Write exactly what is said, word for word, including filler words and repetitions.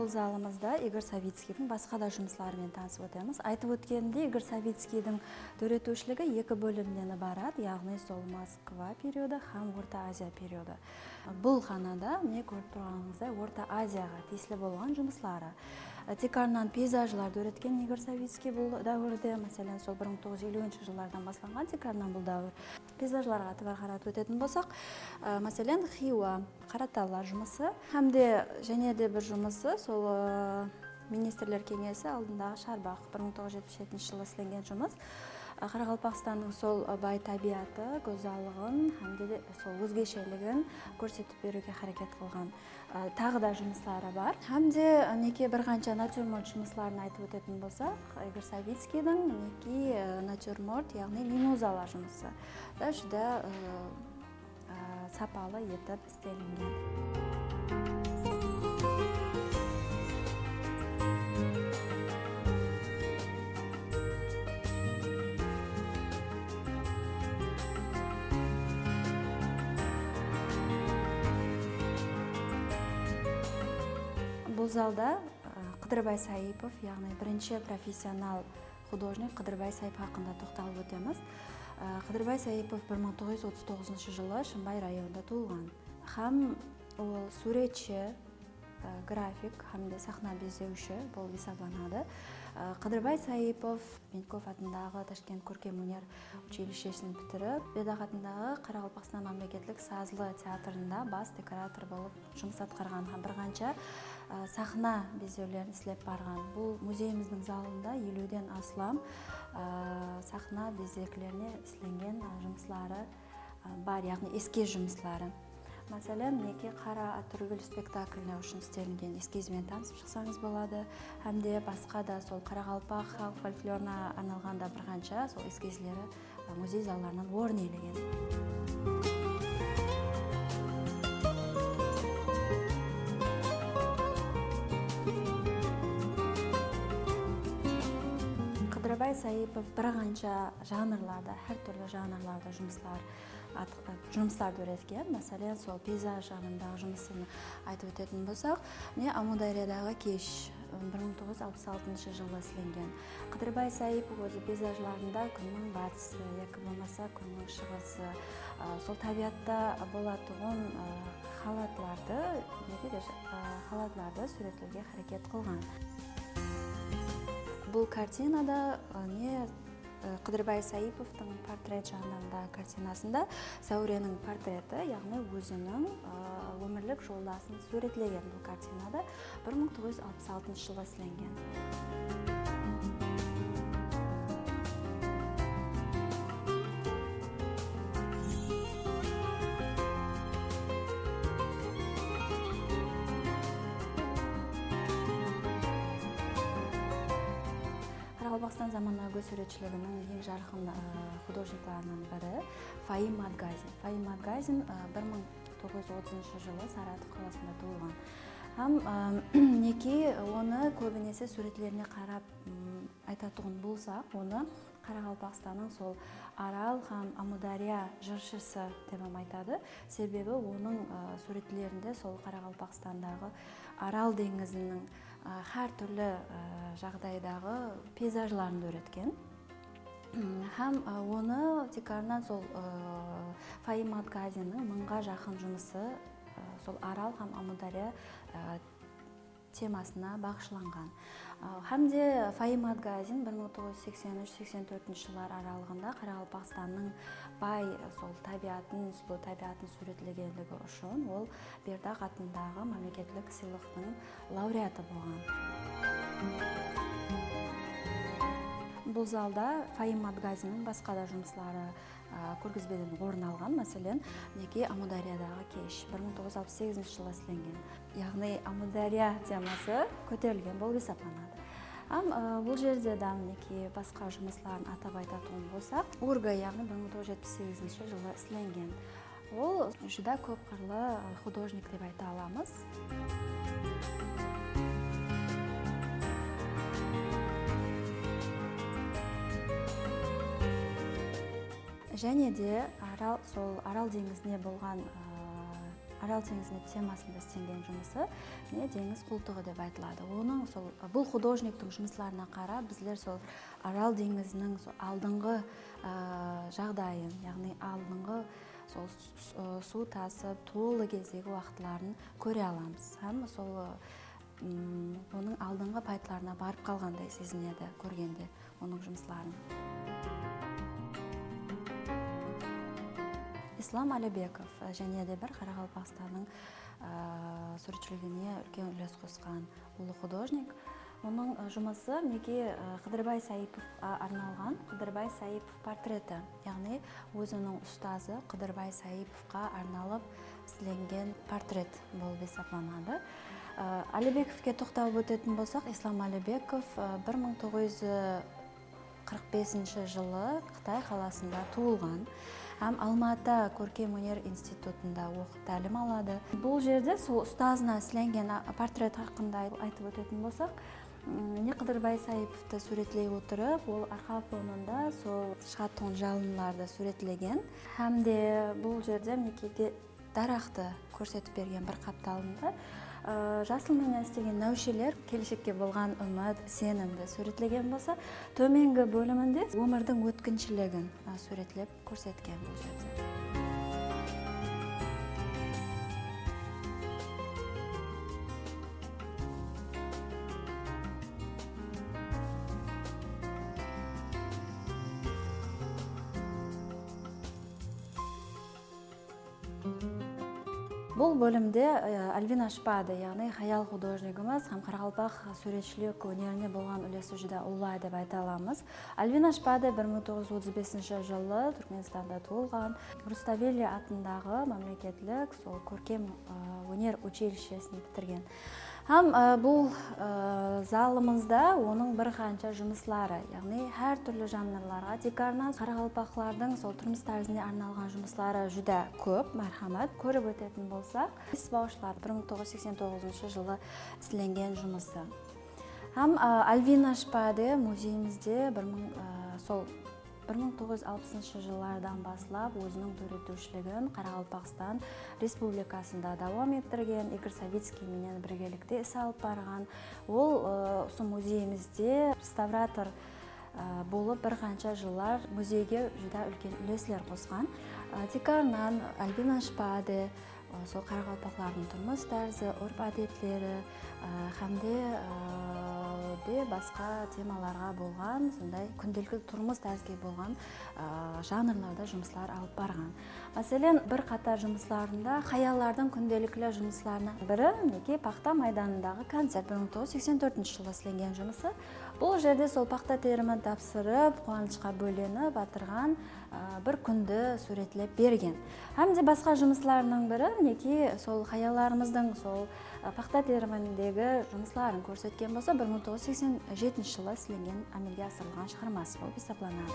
Bul zalımızda Igor Savickiydiń basqa da jumısları menen tanısıp ótemiz. Aytıp ótkenimdey, Igor Savickiydiń dóretiwshiligi eki bólimnen ibarat, yaǵnıy sol Moskva periodı hám Orta Aziya periodı. Bul ǵana da, mine, kórip turǵanıńızday, Orta Aziyaǵa tiyisli bolǵan jumısları. Tiykarınan peyzajlar dóretken Igor Savickiy bul dáwirde, máselen, sol bir mıń toǵız júz eliwinshi jıllardan baslanǵan tiykarınan bul dáwir. Peyzajlarǵa itibar qaratıp ótetin bolsaq, e, máselen, Xiywa, Qaratawlar jumısı hám de jáne de bir jumısı, sol, e, Ministrler Keńesi aldındaǵı Sharbaq, bir mıń toǵız júz jetpis jetinshi jılı islengen jumıs. E, Qaraqalpaqstannıń sol, e, bay tábiyatı, gózzallıǵın hám de, de sol ózgesheligin kórsetip beriwge háreket qılǵan, e, taǵı da jumısları bar. Hám de, e, minekey, bir qansha natyurmort jumısların aytıp ótetin bolsaq, Igor Savickiydiń, minekey, e, natyurmort, yaǵnıy mimozalar jumısı da júdá, e, e, sapalı etip islenilgen. Bul zalda, e, Qıdırbay Saipov, yaǵnıy birinshi professional xudojnik Qıdırbay Saipov haqqında toqtalıp ótemiz. E, Qıdırbay Saipov bir mıń toǵız júz otız toǵızınshı jılı Shımbay rayonında tuwılǵan hám ol súwretshi, e, grafik hám de saxna bezewshi bolıp esaplanadı. E, Qıdırbay Saipov Menkov atındaǵı Tashkent kórkem óner uchilisheshin pitirip, Bedaq atındaǵı Qaraqalpaqstan mámleketlik sazlı teatrında bas dekorator bolıp jumıs atqarǵan hám bir qansha, e, saxna bezewlerin islep barǵan. Bul muzeyimizdiń zalında eliwden aslam, e, saxna bezeklerine islengen, e, jumısları, e, bar, yaǵnıy eskez jumısları. Máselen, minekey, Qara atúrgil spektakline ushın islengen eskez benen tanısıp shıqsańız boladı. Hám de basqa da sol qaraqalpaq xalıq folklorına arnalǵan da bir qansha sol eskezleri, e, muzey zallarınan orın iyelegen. Qıdırbay Saipov bir qansha janrlarda, hár túrli janrlarda jumıslar at-, jumıslar dóretken. Máselen, sol peyzaj janrındaǵı jumısın aytıp ótetin bolsaq, mine, Ámiwdáryadaǵı kesh, bir mıń toǵız júz alpıs altınshı jılı islengen. Qıdırbay Saipov ózi peyzajlarında kúnniń batısı yaki bolmasa kúnniń shıǵısı, ı, sol tábiyatta bolatuǵın, ı, halatlardı, nege de, ı, halatlardı súwretlewge háreket qılǵan. Bul kartinada, ı, ne, Qıdırbay Saipovtıń portret janrındaǵı kartinasında Sáwreniń portreti, yaǵnıy óziniń, ı, ómirlik joldasın súwretlegen bul kartinada bir mıń toǵız júz alpıs altınshı jılı islengen. Qaraqalpaqstan zamanagóy súwretshiliginiń eń jarqın, ı, xudojniklarınıń biri Faim Madgazin. Faim Madgazin, ı, bir mıń toǵız júz otızınshı jılı Saratov qalasında tuwılǵan. Hám, ı, minekey, onı kóbinese súwretlerine qarap, ım, aytatuǵın bolsaq, onı Qaraqalpaqstannıń sol Aral hám Ámiwdárya jırshısı dep hám aytadı. Sebebi onıń, ı, súwretlerinde sol Qaraqalpaqstandaǵı Aral deńiziniń, ı, hár túrli, ı, jaǵdaydaǵı peyzajların dóretken. Hám, ı, onı tiykarınan sol, ı, Faim Madgazinniń mıńǵa jaqın jumısı, ı, sol Aral hám Ámiwdárya, ı, temasına baǵıshlanǵan. Aa, hám de Faim Madgazin bir mıń toǵız júz seksen úsh seksen tórtinshi jıllar aralıǵında Qaraqalpaqstannıń bay, sol tábiyatın, sulıw tábiyatın súwretlegenligi ushın ol Berdaq atındaǵı mámleketlik sıylıqtıń laureatı bolǵan. Bul zalda Faim Madgazinniń basqa da jumısları a, kórgizbeden orın alǵan, máselen, minekey, Ámiwdáryadaǵı kesh, bir mıń toǵız júz alpıs segizinshi jılı islengen. Yaǵnıy, Ámiwdárya teması kóterilgen bolıp esaplanadı. Hám, a, bul jerde de, minekey, basqa jumısların atap aytatuǵın bolsaq, Urga, yaǵnıy, bir mıń toǵız júz jetpis segizinshi jılı islengen. Ol júdá kóp qırlı, a, xudojnik dep ayta alamız. Jáne de Aral, sol Aral deńizine bolǵan, ı, Aral teńizine temasında islengen jumısı, mine, Deńiz qultıǵı dep aytıladı. Onıń sol, bul xudojniktiń jumıslarına qarap, bizler sol Aral deńiziniń sol aldınǵı, a, jaǵdayın, yaǵnıy aldınǵı sol s-, s-, suw tasıp, tolı gezdegi waqıtların kóre alamız. Hám sol, ım, onıń aldınǵı payıtlarına barıp qalǵanday sezinedi kórgende onıń jumısların. Islam Alibekov, jáne de bir Qaraqalpaqstannıń, a, súwretshiligine úlken úles qosqan ullı xudojnik. Onıń, a, jumısı, minekey, a, Qıdırbay Saipovqa arnalǵan Qıdırbay Saipov portreti, yaǵnıy óziniń ustazı Qıdırbay Saipovqa arnalıp islengen portret bolıp esaplanadı. A, Alibekovke toqtalıp ótetin bolsaq, Islam Alibekov, a, bir mıń toǵız júz qırq besinshi jılı Qıtay qalasında tuwılǵan hám Alma-Ata kórkem óner institutında oqıp tálim aladı. Bul jerde sol ustazına islengen, a, portret haqqında ayt-, aytıp ótetin bolsaq, m, mine, Qıdırbay Saipovtı súwretley otırıp, ol arqa fonında sol shıǵatuǵın jalınlardı súwretlegen. Hám de bul jerde, minekey, de-, daraxtı kórsetip bergen bir qaptalında, ı, jasıl menen islegen náwsheler, keleshekke bolǵan úmit, isenimdi súwretlegen bolsa, tómengi bóliminde ómirdiń ótkinshiligin, ı, súwretlep kórsetken bul jerde. Bul bólimde, e, Alvina Shpade, yaǵnıy hayal xudojnigimiz hám qaraqalpaq súwretshilik ónerine bolǵan úlesi júdá ullı dep ayta alamız. Alvina Shpade bir mıń toǵız júz otız besinshi jılı Túrkmenstanda tuwılǵan, Rustavelli atındaǵı mámleketlik sol kórkem, e, óner uchilishesin pitirgen. Hám, e, bul, e, zalımızda onıń bir qansha jumısları, yaǵnıy hár túrli janrlarǵa tiykarınan qaraqalpaqlardıń sol turmıs tárizine arnalǵan jumısları júdá kóp, márhamat. Kórip ótetin bolsaq, Bes bawıshlar, bir mıń toǵız júz seksen toǵızınshı jılı islengen jumısı. Hám, e, Alvina Shpade muzeyimizde bir mıń, e, sol bir mıń toǵız júz alpısınshı jıllardan baslap óziniń dóretiwshiligin Qaraqalpaqstan Respublikasında dawam ettirgen, Igor Savickiy menen birgelikte is alıp barǵan. Ol, ı, usı muzeyimizde restavrator, ı, bolıp bir qansha jıllar muzeyge júdá úlken úlesler qosqan. I, tiykarınan Albina Shpade, ı, sol qaraqalpaqlardıń turmıs tárizi, úrp-ádetleri, ı, hám de, ı, de basqa temalarǵa bolǵan, sonday kúndelikli turmıs tárizge bolǵan, ı, janrlarda jumıslar alıp barǵan. Máselen, bir qatar jumıslarında hayallardıń kúndelikli jumıslarınıń biri, minekey, paxta maydanındaǵı koncert, bir mıń toǵız júz seksen tórtinshi jılı islengen jumısı. Bul jerde sol paxta terimin tapsırıp, quwanıshqa bólenip atırǵan, ı, bir kúndi súwretlep bergen. Hám de basqa jumıslarınıń biri, minekey, sol hayallarımızdıń sol, ı, paxta terimindegi jumısların kórsetken bolsa, bir mıń toǵız júz seksen jetinshi jılı islengen, ámelge asırılǵan shıǵarması bolıp esaplanadı.